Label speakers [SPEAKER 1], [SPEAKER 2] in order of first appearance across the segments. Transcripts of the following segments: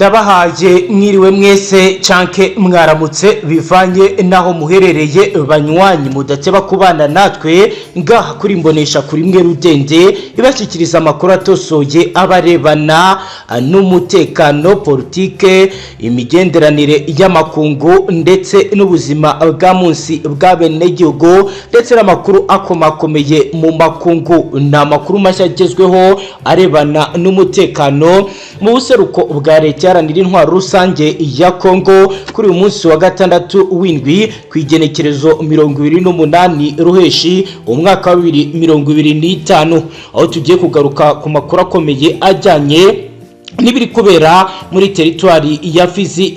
[SPEAKER 1] Ndabahaye mwiriwe mwese canke mwaramutse, bivanye n'aho muherereye. Banywanyi mudateba kubana natwe ngaha kuri Mbonesha kuri mwe rudende ibashyikiriza amakuru atosoye abarebana n'umutekano, politike, imigenderanire y'amakungu ndetse n'ubuzima bwa munsi bwa benegihugu, ndetse n'amakuru akomakomeye mu makungu. Ni amakuru mashya agezweho arebana n'umutekano mu buseruko bwa Leta Iharanira Intwaro Rusange ya Kongo. Kuri uyu munsi wa gatandatu w'indwi, ku igenekerezo 28 Ruheshi, umwaka wa 2025, aho tugiye kugaruka ku makuru akomeye ajyanye n'ibiri kubera muri teritwari ya Fizi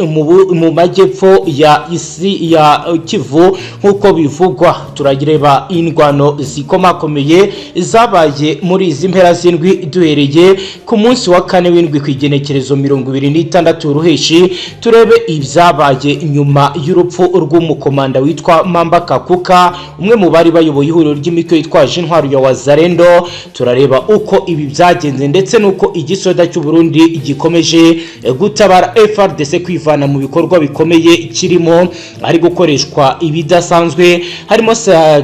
[SPEAKER 1] mu majyepfo ya isi ya Kivu. Nk'uko bivugwa, turareba indwano zikomakomeye zabaye muri izi mpera z'indwi, duhereye ku munsi wa kane w'indwi, ku igenekerezo 26 Ruheshi. Turebe ibyabaye nyuma y'urupfu rw'umukomanda witwa Mamba Kakuka, umwe mu bari bayoboye ihuriro ry'imitwe yitwaje intwaro ya Wazalendo. Turareba uko ibi byagenze ndetse n'uko igisoda cy'u Burundi gikomeje gutabara FARDC kwivana mu bikorwa bikomeye kirimo, ari gukoreshwa ibidasanzwe, harimo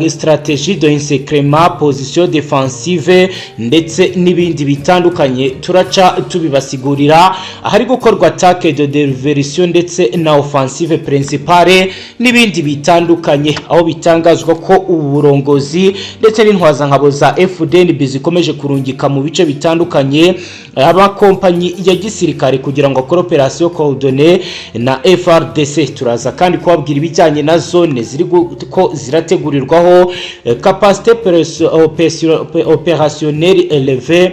[SPEAKER 1] stratégie de encerclement, position défensive ndetse n'ibindi bitandukanye. Turaca tubibasigurira ahari gukorwa attaque de diversion ndetse na offensive principale n'ibindi bitandukanye, aho bitangazwa ko ubu burongozi ndetse n'intwazankabo za FDNB zikomeje kurungika mu bice bitandukanye abakompanyi ya gisirikare kugira ngo akore opération coordonnée na FARDC. Turaza kandi kubabwira ibijyanye na zone ziri ko zirategurirwaho capacité opérationnelle élevée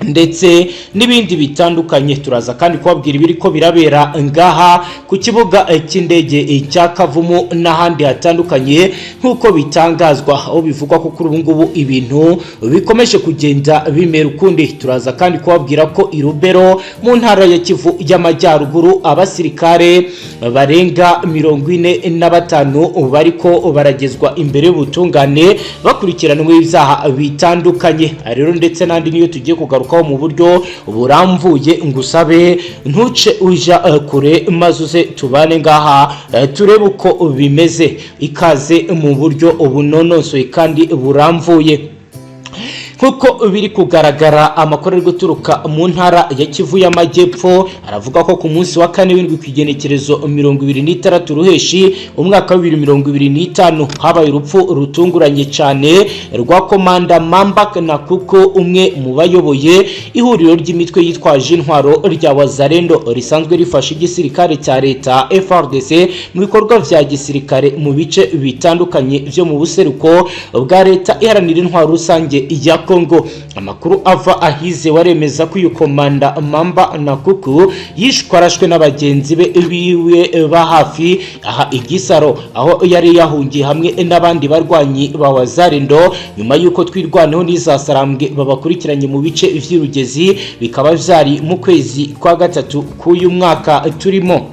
[SPEAKER 1] ndetse n'ibindi bitandukanye. Turaza kandi kubabwira ibiri ko birabera ngaha ku kibuga cy'indege cya Kavumu n'ahandi hatandukanye, nk'uko bitangazwa, aho bivugwa ko kuri ubu ngubu ibintu bikomeje kugenda bimera ukundi. Turaza kandi kubabwira ko i Rubero mu ntara ya Kivu y'Amajyaruguru abasirikare barenga 45 bariko baragezwa imbere y'ubutungane, bakurikiranwe ibyaha bitandukanye. Rero ndetse n'andi niyo tugiye kugarukaho mu buryo burambuye. Ngusabe ntuce uja kure, maze uze tubane ngaha, turebe uko bimeze. Ikaze mu buryo bunonosoye kandi burambuye. Nk'uko biri kugaragara, amakuru ari guturuka mu ntara ya Kivu y'Amajyepfo aravuga ko ku munsi wa kane w'indwi, ku igenekerezo 26 Ruheshi, umwaka wa 2025, habaye urupfu rutunguranye cyane rwa komanda Mamba na kuko umwe mu bayoboye ihuriro ry'imitwe yitwaje intwaro rya Wazalendo risanzwe rifasha igisirikare cya leta FARDC mu bikorwa vya gisirikare mu bice bitandukanye byo mu buseruko bwa Leta Iharanira Intwaro Rusange ya Kongo. Amakuru ava ahize waremeza ko uyu komanda Mamba na Kuku yishwe arashwe n'abagenzi be biwe ba hafi aha igisaro, aho yari yahungiye hamwe n'abandi barwanyi ba Wazalendo, nyuma y'uko Twirwaneho n'izasarambwe babakurikiranye mu bice vy'Irugezi, bikaba vyari mu kwezi kwa gatatu k'uyu mwaka turimo.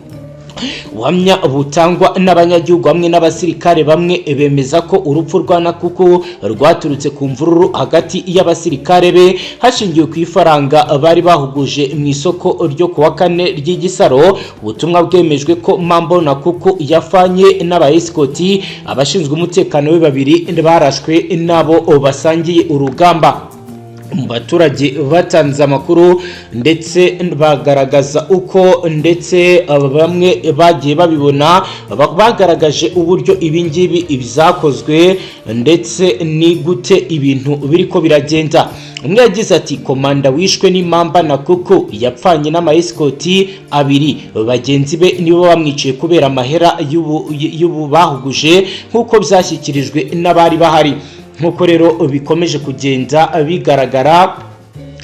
[SPEAKER 1] Ubuhamya butangwa n'abanyagihugu hamwe n'abasirikare bamwe bemeza ko urupfu rwa Nakuku rwaturutse ku mvururu hagati y'abasirikare be, hashingiwe ku ifaranga bari bahuguje mu isoko ryo kuwa kane ry'Igisaro. Ubutumwa bwemejwe ko Mambo Nakuku yafanye n'abaesikoti, abashinzwe umutekano we babiri, barashwe n'abo basangiye urugamba. Mu baturage batanze amakuru ndetse bagaragaza uko ndetse bamwe bagiye babibona, bagaragaje uburyo ibingibi byakozwe ndetse ni gute ibintu biriko biragenda. Umwe yagize ati: "Komanda wishwe n'impamba na kuko yapfanye n'amayesikoti abiri bagenzi be, nibo bamwiciye kubera amahera y'ubu bahuguje, nk'uko byashyikirijwe n'abari bahari." Nk'uko rero bikomeje kugenda bigaragara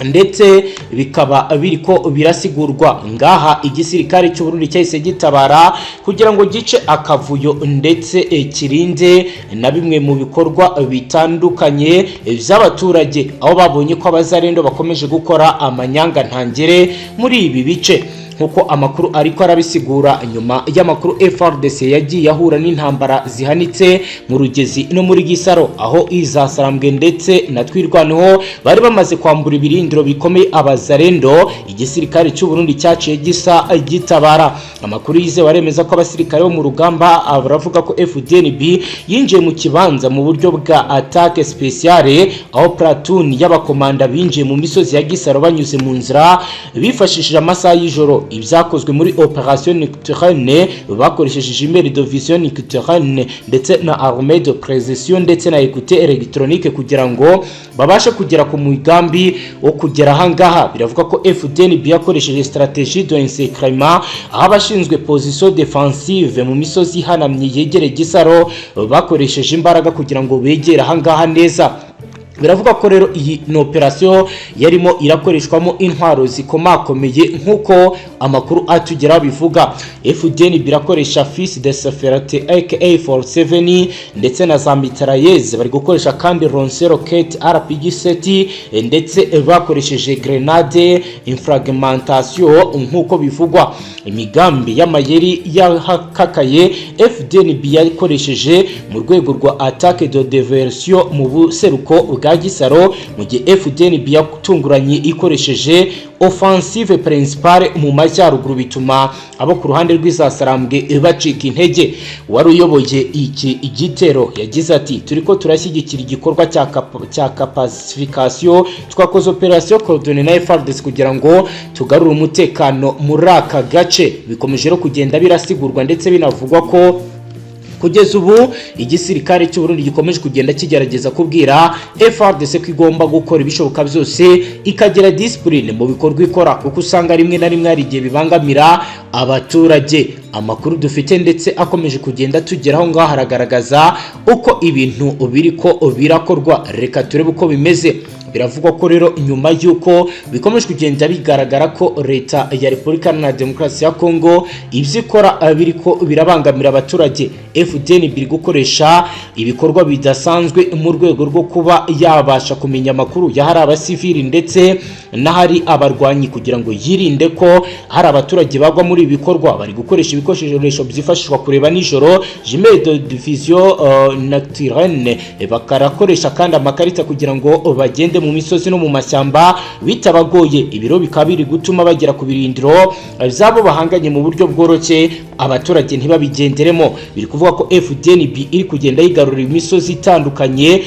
[SPEAKER 1] ndetse bikaba biriko birasigurwa ngaha, igisirikare cy'u Burundi cyahise gitabara kugira ngo gice akavuyo ndetse kirinde na bimwe mu bikorwa bitandukanye by'abaturage, aho babonye ko abazarendo bakomeje gukora amanyanga ntangere muri ibi bice. Nk'uko amakuru ariko arabisigura, nyuma y'amakuru FARDC yagiye ahura n'intambara zihanitse mu Rugezi no muri Gisaro, aho izasarambwe ndetse na Twirwaneho bari bamaze kwambura ibirindiro bikomeye Abazarendo, igisirikare cy'u Burundi cyaciye gisa gitabara. Amakuru yizewe aremeza ko abasirikare bo mu rugamba baravuga ko FDNB yinjiye mu kibanza mu buryo bwa attaque spéciale, aho platoon y'abakomanda binjiye mu misozi ya Gisaro banyuze mu nzira bifashishije amasaha y'ijoro. Ibyakozwe muri opération nocturne bakoresheje jumelles de vision nocturne ndetse na arme de précision ndetse na écoute électronique kugira ngo babashe kugera ku mugambi wo kugera ahangaha. Biravuga ko FDNB yakoresheje stratégie de encerclement, aho abashinzwe position défensive mu misozi ihanamye yegereye Gisaro bakoresheje imbaraga kugira ngo begere ahangaha neza. Biravuga ko rero iyi ni operasiyo yarimo irakoreshwamo intwaro zikomakomeye. Nk'uko amakuru atugeraho bivuga, FDN birakoresha fils de Saferate AK47 ndetse na za mitrailleuses. Bari gukoresha kandi lance roquette RPG 7, ndetse bakoresheje grenade fragmentation. Nk'uko bivugwa, imigambi y'amayeri yahakakaye FDNB yakoresheje mu rwego rwa attaque de diversion mu buseruko bwa Gisaro, mu gihe FDNB yatunguranye ikoresheje offensive principale mu majyaruguru, bituma abo ku ruhande rw'izasarambwe bacika intege. Wari uyoboye iki igitero yagize ati: "Turiko turashyigikira igikorwa cya pacification. Twakoze operation coordonnée na FARDC kugira ngo tugarure umutekano muri aka gace." Bikomeje rero kugenda birasigurwa ndetse binavugwa ko kugeza ubu igisirikare cy'u Burundi gikomeje kugenda kigerageza kubwira FARDC ko igomba gukora ibishoboka byose ikagira discipline mu bikorwa ikora, kuko usanga rimwe na rimwe hari igihe bibangamira abaturage. Amakuru dufite ndetse akomeje kugenda tugeraho ngaho haragaragaza uko ibintu biriko birakorwa. Reka turebe uko bimeze. Biravugwa ko rero nyuma y'uko bikomeje kugenda bigaragara ko Leta ya Repubulika Iharanira Demokarasi ya Kongo ibyo ikora biriko birabangamira abaturage, FDN biri gukoresha ibikorwa bidasanzwe mu rwego rwo kuba yabasha kumenya amakuru y'ahari abasivili ndetse n'ahari abarwanyi, kugira ngo yirinde ko hari abaturage bagwa muri ibi bikorwa. Bari gukoresha ibikoresho byifashishwa kureba nijoro, jumelles de vision nocturne, bakarakoresha kandi amakarita kugira ngo bagende mu misozi no mu mashyamba bitabagoye. Ibiro bikaba biri gutuma bagera ku birindiro by'abo bahanganye mu buryo bworoshye, abaturage ntibabigenderemo. Biri kuvuga ko FDNB iri kugenda yigarurira imisozi itandukanye,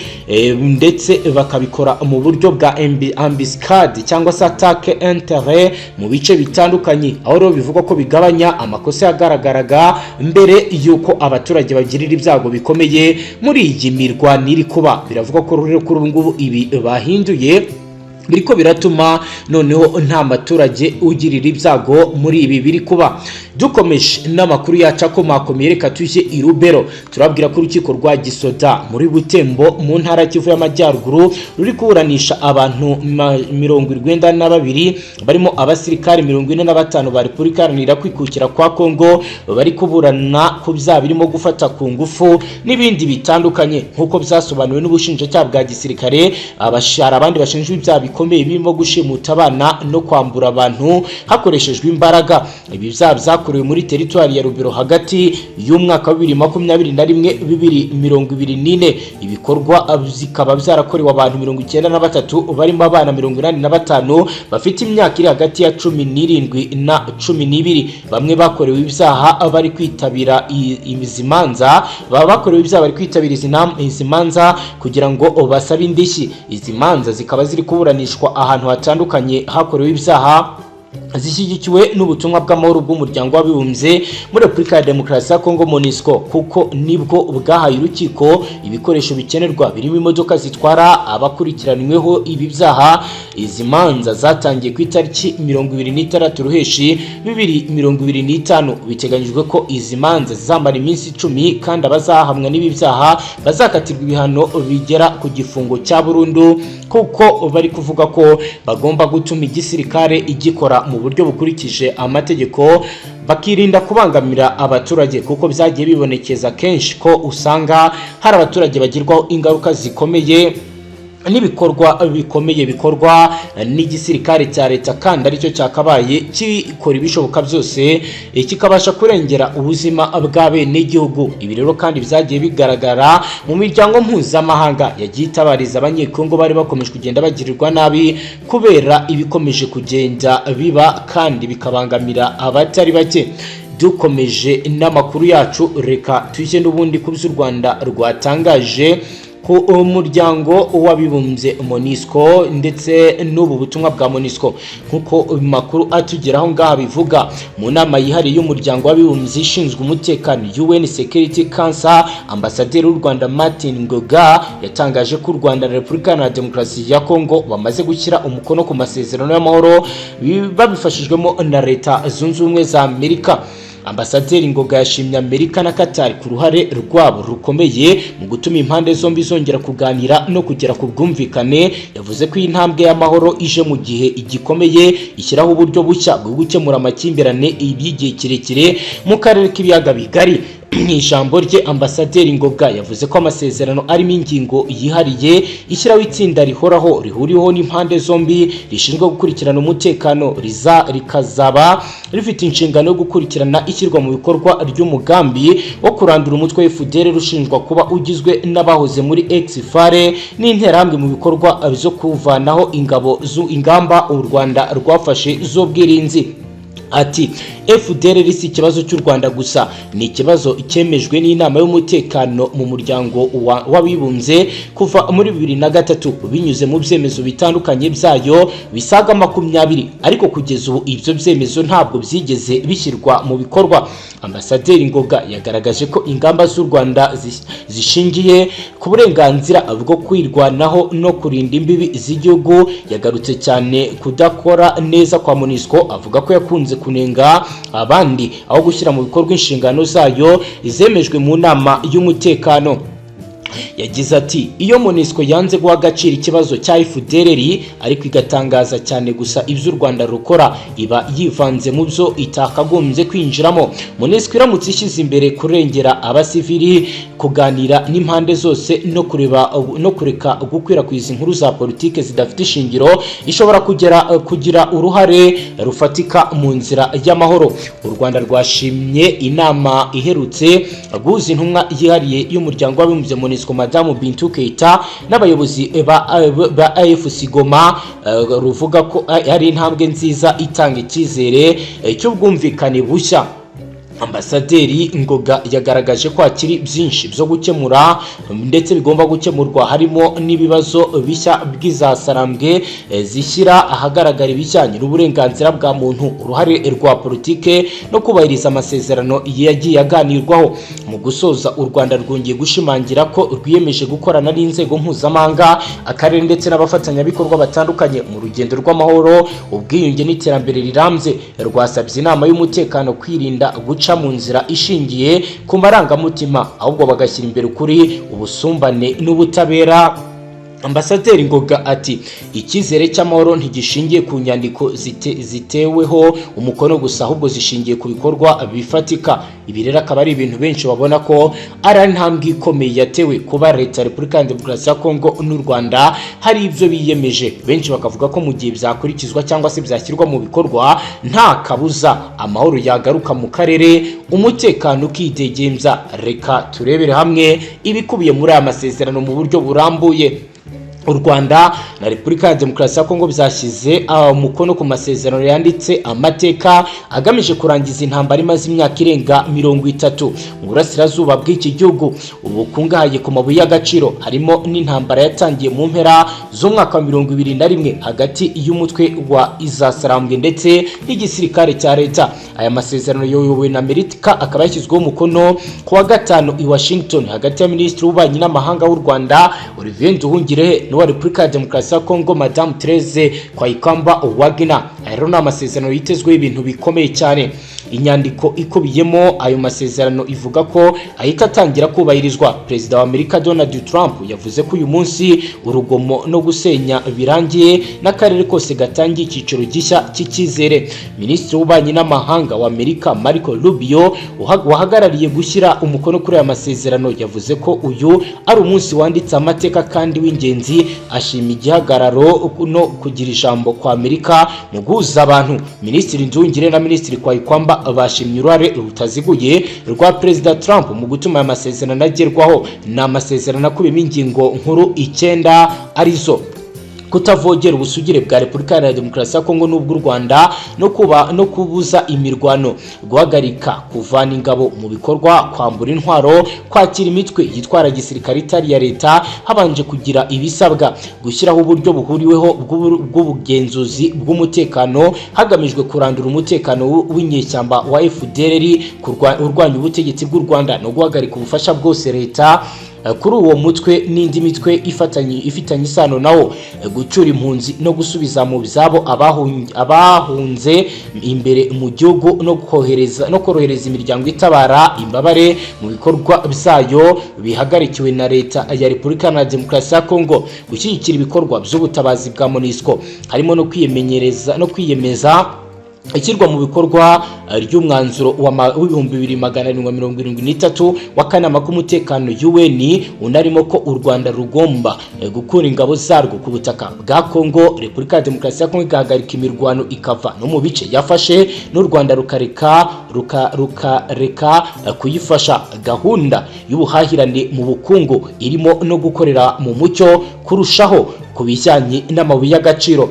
[SPEAKER 1] ndetse bakabikora mu buryo bwa embuscade cyangwa se attaque intere mu bice bitandukanye, aho rero bivugwa ko bigabanya amakosa yagaragaraga mbere y'uko abaturage bagirira ibyago bikomeye muri iyi mirwano iri kuba. Biravuga ko rero kuri ubu ngubu ibi bahinduye biriko biratuma noneho nta maturage ugirira ibyago muri ibi biri kuba. Dukomeje n'amakuru yacu akomakomeye, reka tujye i Rubero. Turabwira ko urukiko rwa Gisoda muri Butembo mu ntara Kivu y'Amajyaruguru ruri kuburanisha abantu 92, barimo abasirikari 45 ba Repubulika Iharanira Kwikukira kwa Kongo, bari kuburana ku byaha birimo gufata ku ngufu n'ibindi bitandukanye. Nk'uko byasobanuwe n'ubushinjacyaha bwa gisirikare, hari abandi bashinjwa ibyaha bikomeye birimo gushimuta abana no kwambura abantu hakoreshejwe imbaraga. Ibi byaha byakorewe muri teritwari ya Rubero hagati y'umwaka wa 2021, 2024. Ibikorwa bikaba byarakorewe abantu 93, barimo abana 85 bafite imyaka iri hagati ya 17 na 12. Bamwe bakorewe ibyaha bari kwitabira izi manza, baba bakorewe ibyaha bari kwitabira izi manza kugira ngo basabe indishyi. Izi manza zikaba ziri kuburanishwa ahantu hatandukanye hakorewe ibyaha, zishyigikiwe n'ubutumwa bw'amahoro bw'Umuryango w'Abibumbye muri Repubulika ya Demokarasi ya Kongo, MONUSCO, kuko nibwo bwahaye urukiko ibikoresho bikenerwa birimo imodoka zitwara abakurikiranyweho ibi byaha. Izi manza zatangiye ku itariki 26 Ruheshi 2025. Biteganyijwe ko izi manza zizamara iminsi 10, kandi abazahamwa n'ibi byaha bazakatirwa ibihano bigera ku gifungo cya burundu, kuko bari kuvuga ko bagomba gutuma igisirikare igikora mu buryo bukurikije amategeko, bakirinda kubangamira abaturage, kuko byagiye bibonekeza kenshi ko usanga hari abaturage bagirwaho ingaruka zikomeye N'ibikorwa bikomeye bikorwa n'igisirikare cya leta, kandi aricyo cyakabaye gikora ibishoboka byose kikabasha kurengera ubuzima bw'abenegihugu. Ibi rero kandi byagiye bigaragara mu miryango mpuzamahanga yagiye itabariza Abanyekongo bari bakomeje kugenda bagirirwa nabi kubera ibikomeje kugenda biba, kandi bikabangamira abatari bake. Dukomeje n'amakuru yacu, reka tujye n'ubundi ku by'u Rwanda rwatangaje ku Muryango w'Abibumbye, MONUSCO, ndetse n'ubu butumwa bwa MONUSCO. Nk'uko makuru atugeraho ngaha bivuga, mu nama yihariye y'Umuryango w'Abibumbye ishinzwe umutekano, UN Security Council, Ambasaderi w'u Rwanda Martin Ngoga yatangaje ko u Rwanda na Repubulika Iharanira Demokarasi ya Kongo bamaze gushyira umukono ku masezerano y'amahoro babifashijwemo na Leta Zunze Ubumwe za Amerika. Ambasaderi Ngoga yashimye Amerika na Qatar ku ruhare rwabo rukomeye mu gutuma impande zombi zongera kuganira no kugera ku bwumvikane. Yavuze ko iyi ntambwe y'amahoro ije mu gihe igikomeye, ishyiraho uburyo bushya bwo gukemura amakimbirane y'igihe kirekire mu karere k'Ibiyaga Bigari. Mu ijambo rye, Ambasaderi Ngoga yavuze ko amasezerano arimo ingingo yihariye ishyiraho itsinda rihoraho rihuriweho n'impande zombi rishinzwe gukurikirana umutekano, riza rikazaba rifite inshingano yo gukurikirana ishyirwa mu bikorwa ry'umugambi wo kurandura umutwe wa FDLR ushinjwa kuba ugizwe n'abahoze muri ex-FAR n'Interahamwe mu bikorwa byo kuvanaho ingabo, ingamba u Rwanda rwafashe z'ubwirinzi. Ati: "FDLR si ikibazo cy'u Rwanda gusa, ni ikibazo cyemejwe n'Inama y'Umutekano mu Muryango w'Abibumbye kuva muri 2003 binyuze mu byemezo bitandukanye byayo bisaga 20, ariko kugeza ubu ibyo byemezo ntabwo byigeze bishyirwa mu bikorwa." Ambasaderi Ngoga yagaragaje ko ingamba z'u Rwanda zishingiye ku burenganzira bwo kwirwanaho no kurinda imbibi z'igihugu. Yagarutse cyane kudakora neza kwa MONUSCO, avuga ko yakunze kunenga abandi aho gushyira mu bikorwa inshingano zayo zemejwe mu nama y'umutekano. Yagize ati: "Iyo MONUSCO yanze guha agaciro ikibazo cya FDLR ariko igatangaza cyane gusa ibyo u Rwanda rukora, iba yivanze mu byo itakagombye kwinjiramo. MONUSCO iramutse ishyize imbere kurengera abasivili, kuganira n'impande zose no kureba no kureka gukwirakwiza inkuru za politike zidafite ishingiro, ishobora kugera kugira uruhare rufatika mu nzira y'amahoro." U Rwanda rwashimye inama iherutse guhuza intumwa yihariye y'Umuryango w'Abibumbye MONUSCO, Madamu Bintou Keita, n'abayobozi ba AFC Goma, ruvuga ko ari intambwe nziza itanga icyizere cy'ubwumvikane bushya. Ambasaderi Ngoga yagaragaje ko hakiri byinshi byo gukemura ndetse bigomba gukemurwa, harimo n'ibibazo bishya bw'izasarambwe zishyira ahagaragara ibijyanye n'uburenganzira bwa muntu, uruhare rwa politike no kubahiriza amasezerano yagiye aganirwaho. Mu gusoza, u Rwanda rwongeye gushimangira ko rwiyemeje gukorana n'inzego mpuzamahanga, akarere ndetse n'abafatanyabikorwa batandukanye mu rugendo rw'amahoro, ubwiyunge n'iterambere rirambye. Rwasabye Inama y'Umutekano kwirinda guca mu nzira ishingiye ku marangamutima, ahubwo bagashyira imbere ukuri, ubusumbane n'ubutabera. Ambasaderi Ngoga ati: "Icyizere cy'amahoro ntigishingiye ku nyandiko ziteweho umukono gusa, ahubwo zishingiye ku bikorwa bifatika." Ibi rero akaba ari ibintu benshi babona ko ari intambwe ikomeye yatewe kuba Leta ya Repubulika ya Demokarasi ya Kongo n'u Rwanda hari ibyo biyemeje. Benshi bakavuga ko mu gihe byakurikizwa cyangwa se byashyirwa mu bikorwa, nta kabuza amahoro yagaruka mu karere, umutekano ukidegembya. Reka turebere hamwe ibikubiye muri aya masezerano mu buryo burambuye. U Rwanda na Repubulika ya Demokarasi ya Kongo byashyize umukono ku masezerano yanditse amateka agamije kurangiza intambara imaze imyaka irenga 30 mu burasirazuba bw'iki gihugu bukungahaye ku mabuye y'agaciro, harimo n'intambara yatangiye mu mpera z'umwaka wa 2021 hagati y'umutwe wa Izasarambwe ndetse n'igisirikare cya leta. Aya masezerano yoyobowe na Amerika, akaba yashyizweho umukono ku wa gatanu i Washington hagati ya Minisitiri w'Ububanyi n'Amahanga w'u Rwanda, Olivier Nduhungirehe, n'uwa Repubulika ya Demokarasi ya Kongo, Madamu Therese Kayikwamba Wagner. Aya rero ni amasezerano yitezweho ibintu bikomeye cyane. Inyandiko ikubiyemo ayo masezerano ivuga ko ahita atangira kubahirizwa. Perezida wa Amerika Donald Trump yavuze ko uyu munsi urugomo no gusenya birangiye, n'akarere kose gatangiye icyiciro gishya cy'icyizere. Minisitiri w'Ububanyi n'Amahanga wa Amerika Marco Rubio, wahagarariye gushyira umukono kuri aya masezerano, yavuze ko uyu ari umunsi wanditse amateka kandi w'ingenzi, ashima igihagararo no kugira ijambo kwa Amerika mu guhuza abantu. Minisitiri Nduhungirehe na Minisitiri Kayikwamba bashimye uruhare rutaziguye rwa Perezida Trump mu gutuma aya masezerano agerwaho. Ni amasezerano akubiyemo ingingo nkuru icyenda, arizo: kutavogera ubusugire bwa Repubulika Iharanira Demokarasi ya Kongo n'ubw'u Rwanda, no kuba no kubuza imirwano, guhagarika kuvana ingabo mu bikorwa, kwambura intwaro, kwakira imitwe yitwara gisirikare itari iya leta habanje kugira ibisabwa, gushyiraho uburyo buhuriweho bw'ubugenzuzi bw'umutekano hagamijwe kurandura umutekano w'inyeshyamba wa FDLR urwanya ubutegetsi bw'u Rwanda, no guhagarika ubufasha bwose leta kuri uwo mutwe n'indi mitwe ifitanye isano nawo, gucyura impunzi no gusubiza mu byabo abahunze imbere mu gihugu, no korohereza imiryango itabara imbabare mu bikorwa byayo bihagarikiwe na leta ya Repubulika Iharanira Demokarasi ya Kongo, gushyigikira ibikorwa by'ubutabazi bwa MONUSCO, harimo no kwiyemenyereza no kwiyemeza ishyirwa mu bikorwa ry'umwanzuro wa 2773 w'akanama k'umutekano UN, unarimo ko u Rwanda rugomba gukura ingabo zarwo ku butaka bwa Kongo, Repubulika ya Demokarasi ya Kongo igahagarika imirwano ikava no mu bice yafashe, n'u Rwanda rukareka kuyifasha, gahunda y'ubuhahirane mu bukungu irimo no gukorera mu mucyo kurushaho ku bijyanye n'amabuye y'agaciro,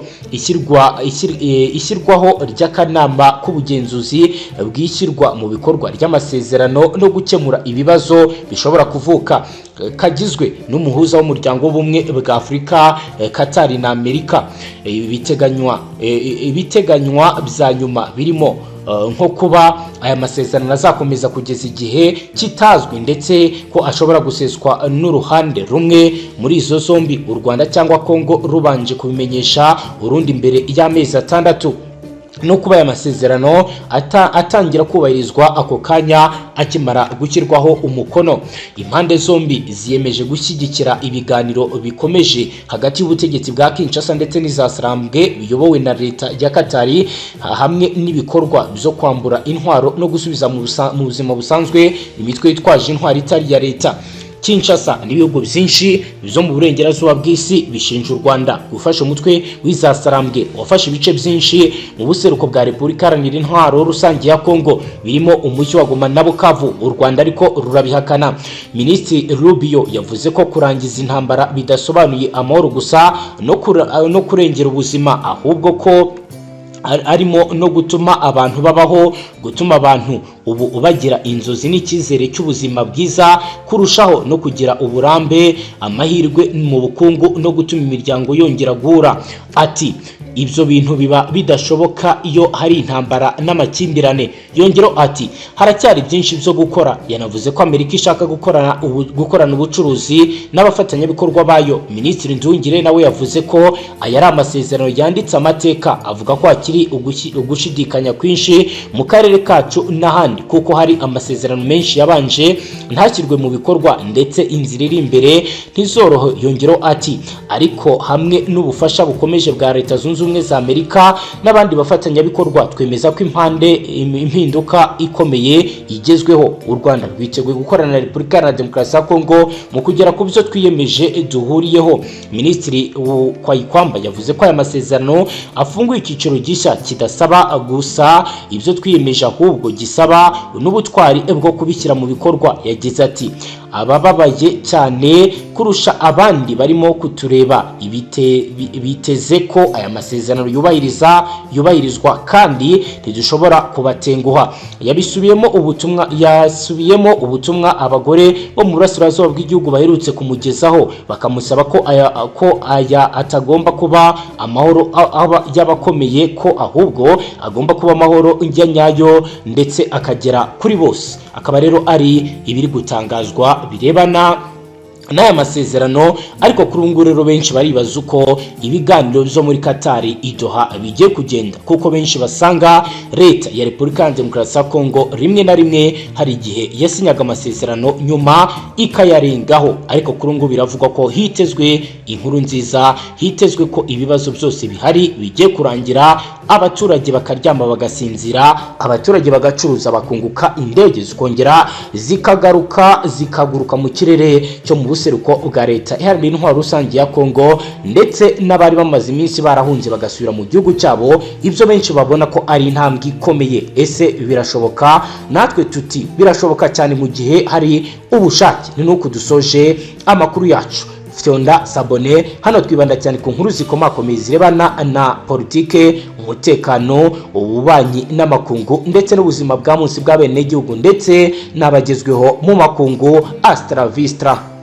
[SPEAKER 1] ishyirwaho ry'akanama k'ubugenzuzi bw'ishyirwa mu bikorwa ry'amasezerano no gukemura ibibazo bishobora kuvuka, kagizwe n'umuhuza w'Umuryango w'Ubumwe bwa Afurika, Katari na Amerika. Ibiteganywa bya nyuma birimo nko kuba aya masezerano azakomeza kugeza igihe kitazwi, ndetse ko ashobora guseswa n'uruhande rumwe muri izo zombi, u Rwanda cyangwa Kongo, rubanje kubimenyesha urundi mbere y'amezi 6, no kuba aya masezerano atangira kubahirizwa ako kanya akimara gushyirwaho umukono. Impande zombi ziyemeje gushyigikira ibiganiro bikomeje hagati y'ubutegetsi bwa Kinshasa ndetse n'iza Sarambwe biyobowe na leta ya Katari, hamwe n'ibikorwa byo kwambura intwaro no gusubiza mu buzima busanzwe imitwe yitwaje intwaro itari iya leta. Kinshasa n'ibihugu byinshi byo mu burengerazuba bw'isi bishinja u Rwanda gufasha umutwe w'izasarambwe wafashe ibice byinshi mu buseruko bwa Repubulika Iharanira Intwaro Rusange ya Kongo, birimo umujyi wa Goma na Bukavu. U Rwanda ariko rurabihakana. Minisitiri Rubio yavuze ko kurangiza intambara bidasobanuye amahoro gusa no kurengera ubuzima, ahubwo ko arimo no gutuma abantu babaho, gutuma abantu ubu bagira inzozi n'icyizere cy'ubuzima bwiza kurushaho, no kugira uburambe, amahirwe mu bukungu, no gutuma imiryango yongera guhura. Ati: "Ibyo bintu biba bidashoboka iyo hari intambara n'amakimbirane." Yongeraho ati: "Haracyari byinshi byo gukora." Yanavuze ko Amerika ishaka gukorana ubucuruzi n'abafatanyabikorwa bayo. Minisitiri Nduhungirehe nawe yavuze ko aya ari amasezerano yanditse amateka, avuga ko hakiri ugushidikanya kwinshi mu karere kacu n'ahandi, kuko hari amasezerano menshi yabanje ntashyirwe mu bikorwa, ndetse inzira iri imbere ntizorohe. Yongeraho ati: "Ariko hamwe n'ubufasha bukomeje bwa Leta Zunze Ubumwe za Amerika n'abandi bafatanyabikorwa, twemeza ko impande impinduka ikomeye igezweho. U Rwanda rwiteguye gukorana na Repubulika Iharanira Demokarasi ya Kongo mu kugera ku byo twiyemeje duhuriyeho." Minisitiri Kayikwamba yavuze ko aya masezerano afunguye icyiciro gishya kidasaba gusa ibyo twiyemeje, ahubwo gisaba n'ubutwari bwo kubishyira mu bikorwa. Yagize ati: "Abababaye cyane kurusha abandi barimo kutureba, biteze ko aya masezerano yubahirizwa, kandi ntidushobora kubatenguha." Yabisubiyemo ubutumwa Yasubiyemo ubutumwa abagore bo mu burasirazuba bw'igihugu baherutse kumugezaho, bakamusaba ko aya atagomba kuba amahoro y'abakomeye, ko ahubwo agomba kuba amahoro ya nyayo ndetse akagera kuri bose. Akaba rero ari ibiri gutangazwa birebana N'aya masezerano ariko kuri ubu ngubu rero, benshi baribaza uko ibiganiro byo muri Katari i Doha bigiye kugenda, kuko benshi basanga Leta ya Repubulika ya Demokarasi ya Kongo rimwe na rimwe hari igihe yasinyaga amasezerano, nyuma ikayarengaho. Ariko kuri ubu ngubu biravugwa ko hitezwe inkuru nziza, hitezwe ko ibibazo byose bihari bigiye kurangira, abaturage bakaryama bagasinzira, abaturage bagacuruza bakunguka, indege zikongera zikagaruka, zikaguruka mu kirere cyo mu buseruko bwa Leta Iharanira Intwaro Rusange ya Kongo, ndetse n'abari bamaze iminsi barahunze bagasubira mu gihugu cyabo. Ibyo benshi babona ko ari intambwe ikomeye. Ese birashoboka? Natwe tuti birashoboka cyane mu gihe hari ubushake. Ni nuko dusoje amakuru yacu. Fyonda s'abonner. Hano twibanda cyane ku nkuru zikomakomeye zirebana na politike, umutekano, ububanyi n'amakungu, ndetse n'ubuzima bwa munsi bw'abenegihugu, ndetse n'abagezweho mu makungu. Hasta la vista.